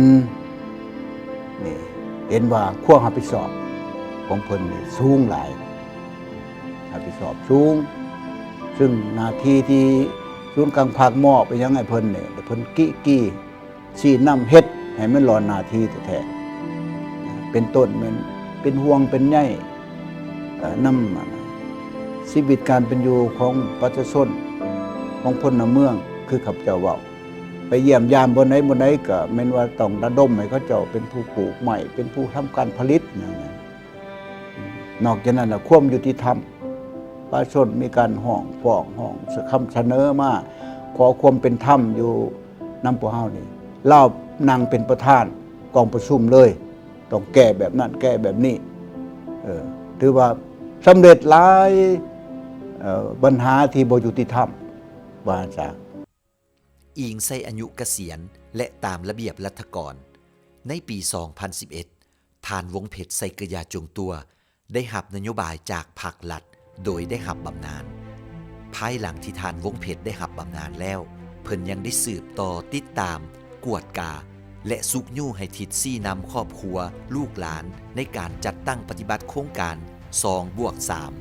ນີ້ ເຫັນວ່າຄວາມຮັບຜິດຊອບຂອງເພິ່ນນີ້ສູງຫຼາຍ ຮັບຜິດຊອບສູງ ຊຶ່ງໜ້າທີ່ທີ່ສູນກາງພັກມອບໄປຫຍັງໃຫ້ເພິ່ນນີ້ ແລະ ເພິ່ນກິກີ້ຊີ້ນຳເຮັດໃຫ້ມັນຫຼອນໜ້າທີ່ແທ້ໆ ເປັນຕົ້ນແມ່ນເປັນຫ່ວງເປັນໃຍ ເອີ ນຳຊີວິດການເປັນຢູ່ຂອງປະຊາຊົນ ຂອງພົນລະເມືອງ ຄືຂ້າພະເຈົ້າເວົ້າ ໄປຢ້ຽມຢາມບ່ອນໃດບ່ອນໃດ ກໍແມ່ນວ່າຕ້ອງລະດົມໃຫ້ເຂົາເຈົ້າເປັນຜູ້ປູກໄມ້ ເປັນຜູ້ທຳການຜະລິດຫຍັງ. ນອກຈາກນັ້ນລະ ຄວາມຍຸຕິທຳ ປະຊາຊົນມີການຮ້ອງຟ້ອງ ຮ້ອງຄຳສະເໜີມາ ຂໍຄວາມເປັນທຳຢູ່ນຳພວກເຮົານີ້ ລາວນັ່ງເປັນປະທານກອງປະຊຸມເລີຍ ຕ້ອງແກ້ແບບນັ້ນ ແກ້ແບບນີ້ ເອີ ຖືວ່າສຳເລັດຫຼາຍ ເອີ ບັນຫາທີ່ບໍ່ຍຸຕິທຳ ວ່າຊັ້ນຊະ. ອີງໃສ່ອາຍຸກະສຽນ ແລະ ຕາມລະບຽບລັດຖະກອນ, ໃນປີສອງພັນສິບເອັດ ທ່ານ ວົງເພັດ ໄຊເກີຍາ ຈົງຕົວ ໄດ້ຮັບນະໂຍບາຍຈາກພັກລັດ ໂດຍໄດ້ຮັບບຳນານ. ພາຍຫຼັງທີ່ທ່ານ ວົງເພັດ ໄດ້ຮັບບຳນານແລ້ວ, ເພິ່ນຍັງໄດ້ສືບຕໍ່ຕິດຕາມ, ກວດກາ ແລະ ຊຸກຍູ້ໃຫ້ທິດຊີ້ນຳຄອບຄົວ, ລູກຫຼານ ໃນການຈັດຕັ້ງປະຕິບັດໂຄງການສອງບວກສາມ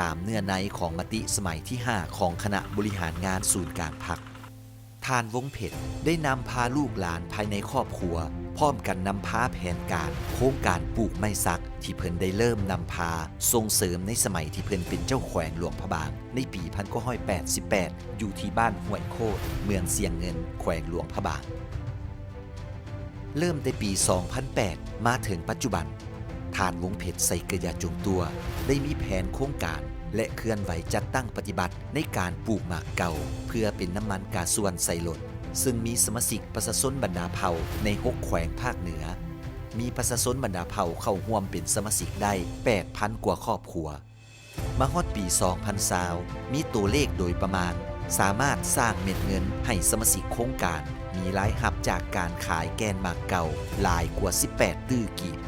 ຕາມເນື້ອໃນຂອງມະຕິສະໄໝທີຫ້າ ຂອງຄະນະບໍລິຫານງານສູນກາງພັກ. ທ່ານ ວົງເພັດ ໄດ້ນຳພາລູກຫຼານພາຍໃນຄອບຄົວ ພ້ອມກັນນຳພາແຜນການໂຄງການປູກໄມ້ສັກ ທີ່ເພິ່ນໄດ້ເລີ່ມນຳພາສົ່ງເສີມໃນສະໄໝທີ່ເພິ່ນເປັນເຈົ້າແຂວງຫຼວງພະບາງ ໃນປີພັນເກົ້າຮ້ອຍແປດສິບແປດ ຢູ່ທີ່ບ້ານຫ້ວຍໂຄດ ເມືອງຊຽງເງິນ ແຂວງຫຼວງພະບາງ. ເລີ່ມແຕ່ປີສອງພັນແປດ ມາເຖິງປັດຈຸບັນ, ທ່ານ ວົງເພັດ ໄຊເກີຍາ ຈົງຕົວ ໄດ້ມີແຜນໂຄງການ ແລະ ເຄື່ອນໄຫວຈັດຕັ້ງປະຕິບັດໃນການປູກໝາກເກົ່າ ເພື່ອເປັນນ້ຳມັນກາຊວນໃສ່ລົດ, ເຊິ່ງມີສະມາຊິກປະຊາຊົນບັນດາເຜົ່າໃນຫົກແຂວງພາກເໜືອ, ມີປະຊາຊົນບັນດາເຜົ່າເຂົ້າຮ່ວມເປັນສະມາຊິກໄດ້ແປດພັນກວ່າຄອບຄົວ. ມາຮອດປີສອງພັນຊາວ ມີຕົວເລກໂດຍປະມານ ສາມາດສ້າງເມັດເງິນໃຫ້ສະມາຊິກໂຄງການ ມີລາຍຮັບຈາກການຂາຍແກ່ນໝາກເກົ່າຫຼາຍກວ່າສິບແປດຕື້ກີບ.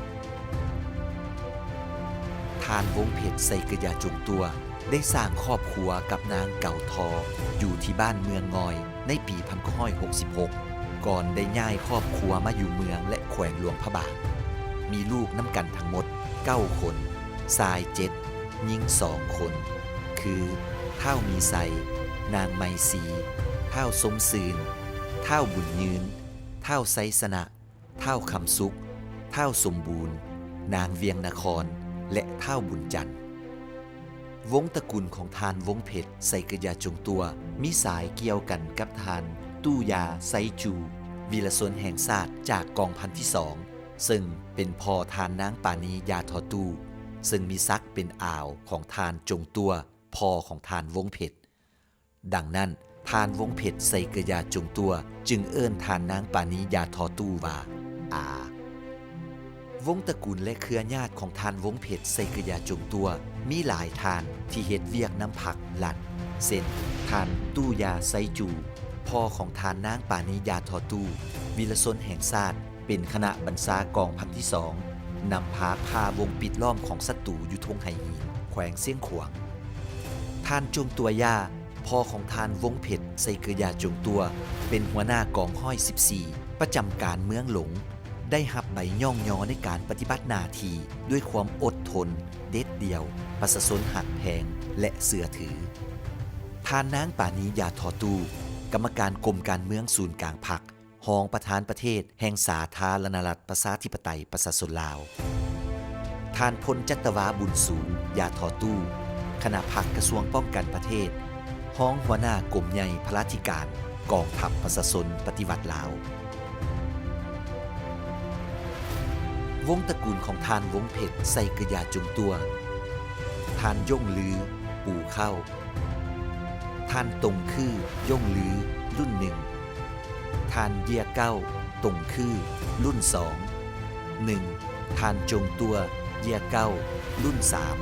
ທ່ານ ວົງເພັດ ໄຊເກີຍາ ຈົງຕົວ ໄດ້ສ້າງຄອບຄົວກັບນາງ ເກົາທໍ ຢູ່ທີ່ບ້ານເມືອງງອຍ ໃນປີພັນເກົ້າຮ້ອຍຫົກສິບຫົກ ກ່ອນໄດ້ຍ້າຍຄອບຄົວມາຢູ່ເມືອງ ແລະ ແຂວງຫຼວງພະບາງ. ມີລູກນຳກັນທັງໝົດເກົ້າຄົນ, ຊາຍເຈັດ, ຍິງສອງຄົນ ຄື ທ້າວມີໄຊ, ນາງໄມຊີ, ທ້າວຊົມຊື່ນ, ທ້າວບຸນຍືນ, ທ້າວໄຊຊະນະ, ທ້າວຄຳສຸກ, ທ້າວສົມບູນ, ນາງວຽງນະຄອນ ແລະ ທ້າວບຸນຈັນ. ວົງຕະກຸນຂອງທ່ານ ວົງເພັດ ໄຊເກີຍາ ຈົງຕົວ ມີສາຍກ່ຽວກັນກັບທ່ານ ຕູ້ຢາ ໄຊຈູ ວິລະຊົນແຫ່ງຊາດຈາກກອງພັນທີສອງ ເຊິ່ງເປັນພໍ່ທ່ານນາງປານີ ຢາທໍຕູ້ ເຊິ່ງມີສັກເປັນອາວຂອງທ່ານ ຈົງຕົວ ພໍ່ຂອງທ່ານ ວົງເພັດ. ດັ່ງນັ້ນ, ທ່ານ ວົງເພັດ ໄຊເກີຍາ ຈົງຕົວ ຈຶ່ງເອີ້ນທ່ານນາງປານີ ຢາທໍຕູ້ ວ່າ ອາ. ວົງຕະກູນ ແລະ ເຄືອຍາດຂອງທ່ານ ວົງເພັດ ໄຊເກີຢາຈົງຕົວ ມີຫຼາຍທ່ານທີ່ເຮັດວຽກນຳພັກລັດ ເຊັ່ນ ທ່ານ ຕູ້ຢາ ໄຊຈູ ພໍ່ຂອງທ່ານນາງ ປານີ ຢາທໍ່ຕູ້ ວິລະຊົນແຫ່ງຊາດ ເປັນຄະນະບັນຊາກອງພັນທີສອງ ນຳພາຜ່າວົງປິດລ້ອມຂອງສັດຕູຢູ່ທົ່ງໄຫຫີນ ແຂວງຊຽງຂວາງ. ທ່ານ ຈົງຕົວຢາ ພໍ່ຂອງທ່ານ ວົງເພັດ ໄຊເກີຢາຈົງຕົວ ເປັນຫົວໜ້າກອງຮ້ອຍສິບສີ່ ປະຈຳການເມືອງຫຼົງ ໄດ້ຮັບໃບຍ້ອງຍໍໃນການປະຕິບັດໜ້າທີ່ດ້ວຍຄວາມອົດທົນ, ເດັດດ່ຽວ, ປະຊາຊົນຮັກແພງ ແລະ ເຊື່ອຖື. ທ່ານນາງ ປານີ ຢາທໍ່ຕູ້ ກຳມະການກົມການເມືອງສູນກາງພັກ, ຮອງປະທານປະເທດແຫ່ງສາທາລະນະລັດ ປະຊາທິປະໄຕ ປະຊາຊົນລາວ. ທ່ານ ພົນຈັດຕະວາ ບຸນສູງ ຢາທໍ່ຕູ້ ຄະນະພັກກະຊວງປ້ອງກັນປະເທດ, ຮອງຫົວໜ້າກົມໃຫຍ່ພະລາທິການກອງທັບປະຊາຊົນປະຕິວັດລາວ. ວົງຕະກູນຂອງທ່ານ ວົງເພັດ ໄຊເກີຢາຈົງຕົວ, ທ່ານ ຢົງລື ປູເຂົ້າ, ທ່ານ ຕົງຄື ຢົງລື ລຸ້ນໜຶ່ງ, ທ່ານ ເຢຍເກົ້າ ຕົງຄື ລຸ້ນສອງ, ໜຶ່ງ ທ່ານ ຈົງຕົວ ເຢຍເກົ້າ ລຸ້ນສາມ,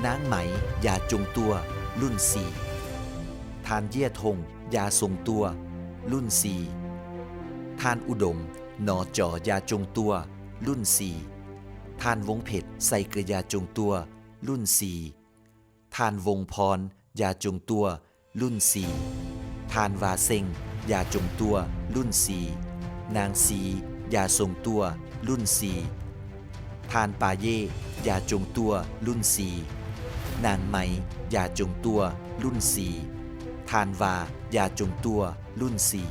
ນາງ ໄໝ ຢາຈົງຕົວ ລຸ້ນສີ່, ທ່ານ ເຢຍທົງ ຢາຊົງຕົວ ລຸ້ນສີ່, ທ່ານ ອຸດົມ ໜໍຈໍ ຢາຈົງຕົວ ລຸ້ນສີ່, ທ່ານ ວົງເພັດ ໄຊເກີຢາຈົງຕົວ ລຸ້ນສີ່, ທ່ານ ວົງພອນ ຢາຈົງຕົວ ລຸ້ນສີ່, ທ່ານ ວາເຊັງ ຢາຈົງຕົວ ລຸ້ນສີ່, ນາງ ຊີ ຢາຊົງຕົວ ລຸ້ນສີ່, ທ່ານ ປາເຢ ຢາຈົງຕົວ ລຸ້ນສີ່, ນາງ ໄມ ຢາຈົງຕົວ ລຸ້ນສີ່, ທ່ານ ວາ ຢາຈົງຕົວ ລຸ້ນສີ່,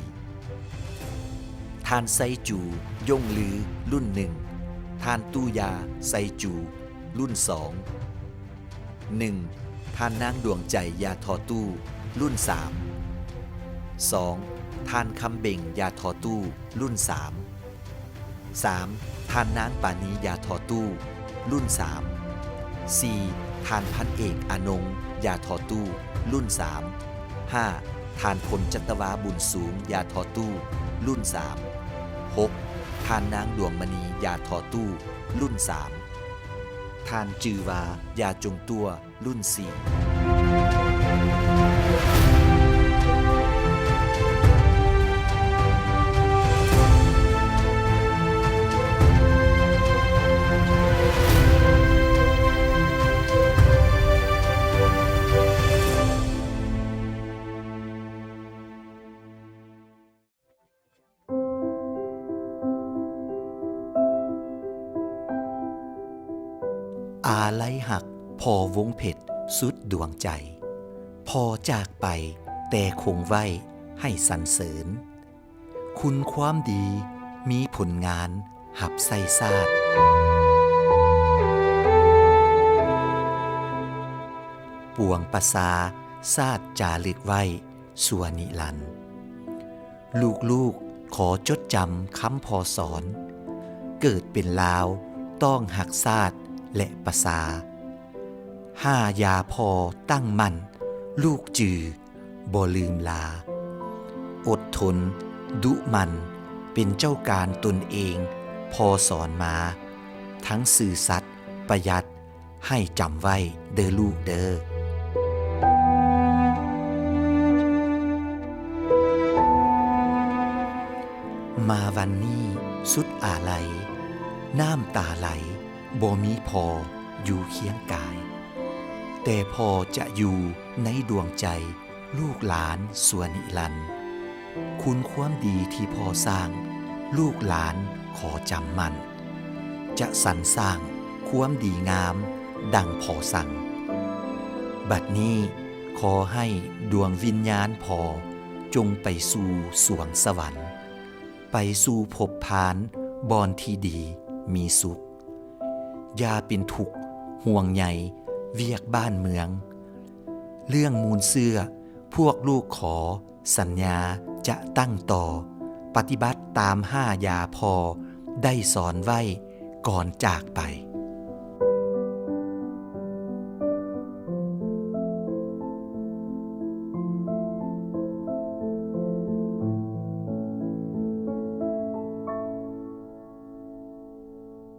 ທ່ານ ໄຊຈູ ຢົງລື ລຸ້ນໜຶ່ງ, ທ່ານ ຕູ້ຢາ ໄຊຈູ ລຸ້ນສອງ, ໜຶ່ງ ທ່ານນາງ ດວງໃຈ ຢາທໍ່ຕູ້ ລຸ້ນສາມ, ສອງ ທ່ານ ຄຳເບັງ ຢາທໍ່ຕູ້ ລຸ້ນສາມ, ສາມ ທ່ານນາງ ປານີ ຢາທໍ່ຕູ້ ລຸ້ນສາມ, ສີ່ ທ່ານ ພັນເອກ ອານົງ ຢາທໍ່ຕູ້ ລຸ້ນສາມ, ຫ້າ ທ່ານ ພົນຈັດຕະວາ ບຸນສູງ ຢາທໍ່ຕູ້ ລຸ້ນສາມ, ຫົກ ທ່ານນາງ ດວງມະນີ ຢາທໍ່ຕູ້ ລຸ້ນສາມ, ທ່ານ ຈື່ວາ ຢາຈົງຕົວ ລຸ້ນສີ່. ອາໄລຮັກພໍ່ວົງເພັດສຸດດວງໃຈ. ພໍ່ຈາກໄປແຕ່ຄົງໄວ້ໃຫ້ສັນເສີນ, ຄຸນຄວາມດີມີຜົນງານຮັບໃຊ້ຊາດ, ປວງປະຊາຊາດຈາລຶກໄວ້ຊົ່ວນິລັນ. ລູກໆ ຂໍຈົດຈຳຄຳພໍ່ສອນ, ເກີດເປັນລາວຕ້ອງຮັກຊາດ ແລະ ປະຊາ. ຫ້າຢາພໍ່ຕັ້ງໝັ້ນ, ລູກຈື່ບໍ່ລືມລາ. ອົດທົນ, ດຸໝັ່ນ, ເປັນເຈົ້າການຕົນເອງ, ພໍ່ສອນມາ, ທັງຊື່ສັດ, ປະຢັດ, ໃຫ້ຈຳໄວ້ເດີລູກເດີ. ມາວັນນີ້ສຸດອາໄລ, ນ້ຳຕາໄຫຼບໍ່ມີພໍ່ຢູ່ຄຽງກາຍ, ແຕ່ພໍ່ຈະຢູ່ໃນດວງໃຈ ລູກຫຼານຊົ່ວນິລັນ. ຄຸນຄວາມດີທີ່ພໍ່ສ້າງ, ລູກຫຼານຂໍຈຳໝັ້ນ, ຈະສັນສ້າງຄວາມດີງາມດັ່ງພໍ່ສັ່ງ. ບັດນີ້ຂໍໃຫ້ດວງວິນຍານພໍ່ ຈົ່ງໄປສູ່ສວງສະຫວັນ, ໄປສູ່ພົບພານບ່ອນທີ່ດີມີສຸກ. ຢ່າເປັນທຸກຫ່ວງໃຍວຽກບ້ານເມືອງ. ເລື່ອງມູນເຊື້ອພວກລູກຂໍສັນຍາຈະຕັ້ງຕໍ່, ປະຕິບັດຕາມຫ້າຢາພໍ່ໄດ້ສອນໄວ້ກ່ອນຈາກໄປ.